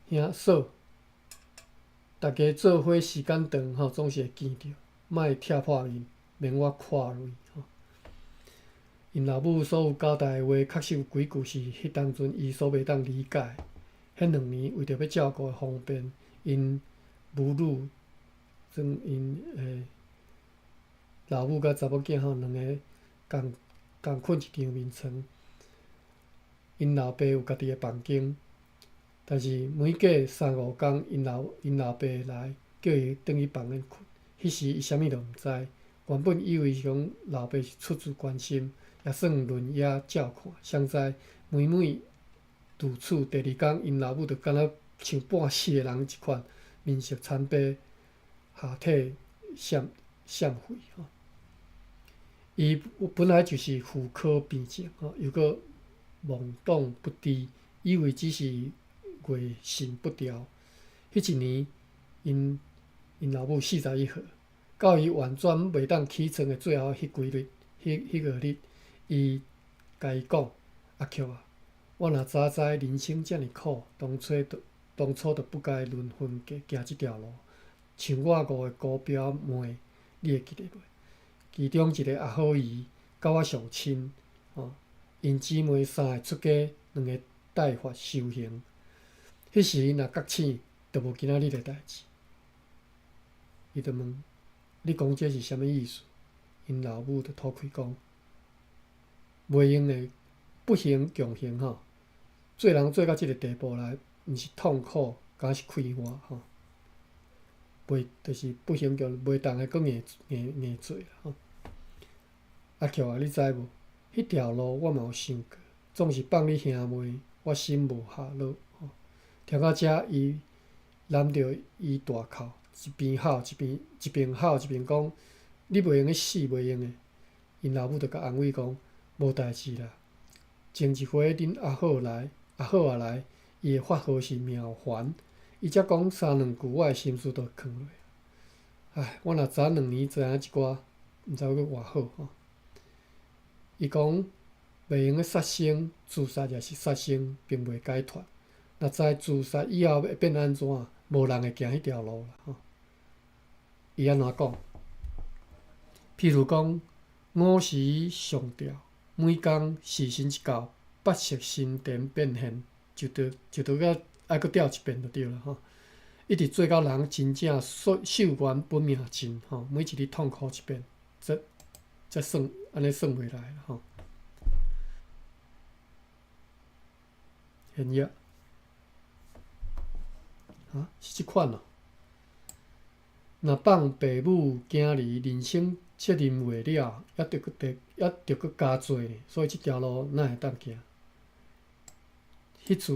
兄嫂，大家做伙時間長吼，總是會見著，莫拆破面，免我看淚吼。𪜶老母所有交代的話，確實有幾句是彼當陣伊所袂當理解。彼兩年為著欲照顧的方便，𪜶母女，算𪜶的老母佮查某囝吼，兩个仝仝睏一張眠床。𪜶老爸有家己的房間，但是每隔三五工，𪜶老𪜶老爸會來叫伊轉去房間睏。彼時伊啥物都毋知，原本以為是講老爸是出自關心，也算論也照看。誰知每每如此，第二工𪜶老母就敢若像半死的人一款，面色慘白，下體閃閃廢吼。伊本來就是婦科病症吼，又閣懵懂不知，以為只是月經不調。彼一年，𪜶𪜶老母41歲，到伊完全袂當起床的最後彼幾日，彼彼個日，伊共伊講：阿菊啊，我若早知人生遮爾苦，當初就當初就不該論婚嫁行這條路。像我五個姑表妹，你會記得袂？其中一個阿好姨，佮我上親，吼，𪜶姊妹三个出家，兩个帶髮修行。彼時𪜶若覺醒，就無今仔日的代誌。伊就問：你講這是啥物意思？𪜶老母就吐氣講：袂用的，不行強行吼。做人做到這个地步來，毋是痛苦，敢是快活吼。袂，就是不行強，袂當的，閣硬硬硬做啦吼。阿菊啊，你知無？彼條路我嘛有想過，總是放你兄妹，我心無下落吼。聽到這，伊攬著伊大哭，一邊哭一邊一邊哭一邊講：你袂用得死，袂用的。𪜶老母就共安慰講：無代誌啦。前一回恁阿好來，阿好仔來，伊的法號是妙凡。伊才講三兩句，我的心思就囥落。唉，我若早兩年知影這寡，毋知閣偌好吼。伊講袂用得殺生，自殺也是殺生，並袂解脫。若知自殺以後會變按怎，無人會行彼條路啦吼。伊按怎講？譬如講，午時上吊，每工時辰一到，八識心田變現，就著就著閣愛閣吊一遍就對啦吼。一直做到人真正壽壽元本命盡吼，每一日痛苦一遍，這。才算按呢算袂來啦吼。現業啊，是這款哦。若放爸母囝兒，人生責任未了，猶著閣得，猶著閣加做呢，所以這條路哪會當行？彼次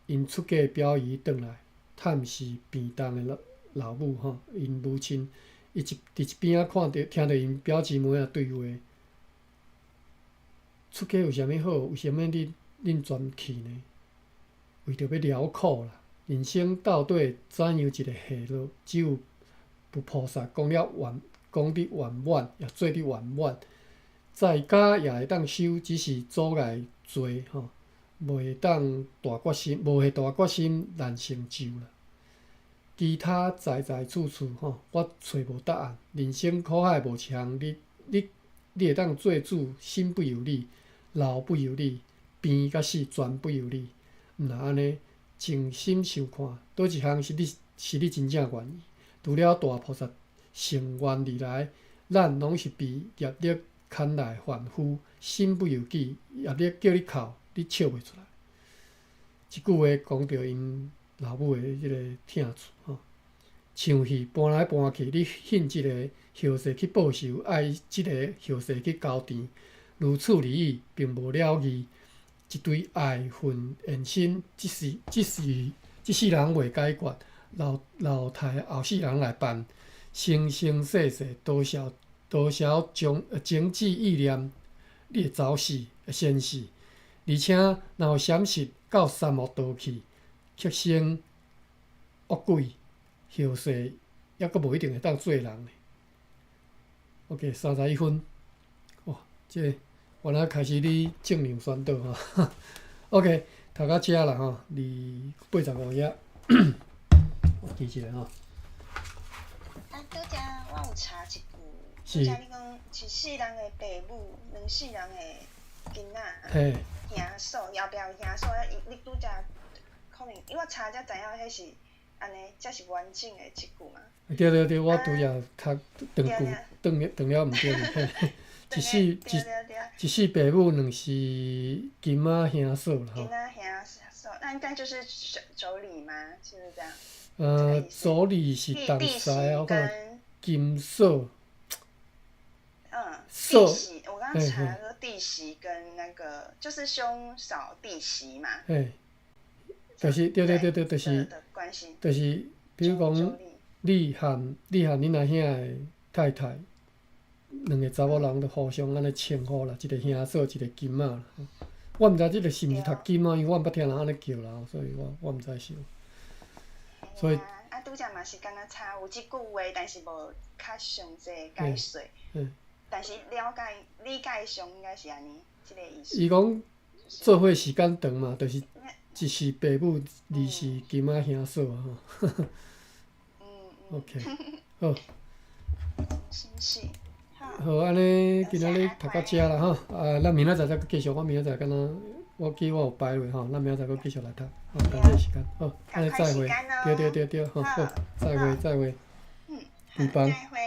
𪜶出嫁表姨轉來探視病重的老老母吼，𪜶母親，伊一佇一邊仔看著聽著𪜶表姊妹仔對話。出家有啥物好？為啥物恁恁全去呢？為著欲了苦啦。人生到底怎樣一个下落？只有佛菩薩講了圓，講得圓滿，也做得圓滿。在家也會當修，只是阻礙濟吼，袂當大決心，無下大決心難成就啦。其他在在處處吼，我揣無答案。人生苦海無一項，你你你會當做主，身不由你，老不由你，病佮死全不由你。毋若按呢，靜心想看，佗一項是你是你真正願意？除了大菩薩乘願而來，咱攏是被業力牽來凡夫，身不由己，業力叫你哭，你笑袂出來。這句話講著𪜶老母的這个疼處吼，像戲搬來搬去，你恨這个後世去報仇，愛這个後世去交纏，如此而已，並無了義。一堆愛恨延伸，這世這世這世人未解決，老老太後世人來辦，生生世世多少多少種情志意念，你會早死，會先死，而且若有閃失到三惡道去，畜生、惡鬼、後世，猶閣無一定會當做人呢。OK，31分，哇，這個原來開始咧正量宣導吼。OK，讀到遮啦吼，二85頁，我記一下吼。啊，拄才我有插一句，拄才你講一世人的爸母，兩世人的囡仔，兄嫂，後壁有兄嫂，啊，伊你拄才可能，因為我查才知影，彼是按呢，才是完整的一句嘛。對對對，我拄才讀斷句，斷斷了毋對。一世一一世爸母，兩世金仔兄嫂啦吼。金仔兄嫂，那應該就是妯娌嗎？是不是這樣？妯娌是同師，我看金嫂。嗯，弟媳，我剛剛查說弟媳跟那個就是兄嫂弟媳嘛。嘿，就是對對對對，就是就是，比如講，你和你和恁阿兄的太太，兩个查某人就互相按呢稱呼啦，一个兄嫂，一个金仔啦。我毋知這个是毋是讀金仔，因為我毋捌聽人按呢叫啦，所以我我毋知是。所以啊，拄才嘛是敢若差有這句話，但是無較詳細解說。但是了解理解上應該是按呢，這个意思。伊講做伙時間長嘛，就是一是爸母，二是金仔兄嫂啊吼。OK，好。是是。好，按呢今仔日讀到遮啦吼，啊，咱明仔載再閣繼續，我明仔載敢若我記我有排落吼，咱明仔載閣繼續來讀，好，感謝時間，好，按呢再會，對對對對，好好，再會再會，嗯，拜拜。再會。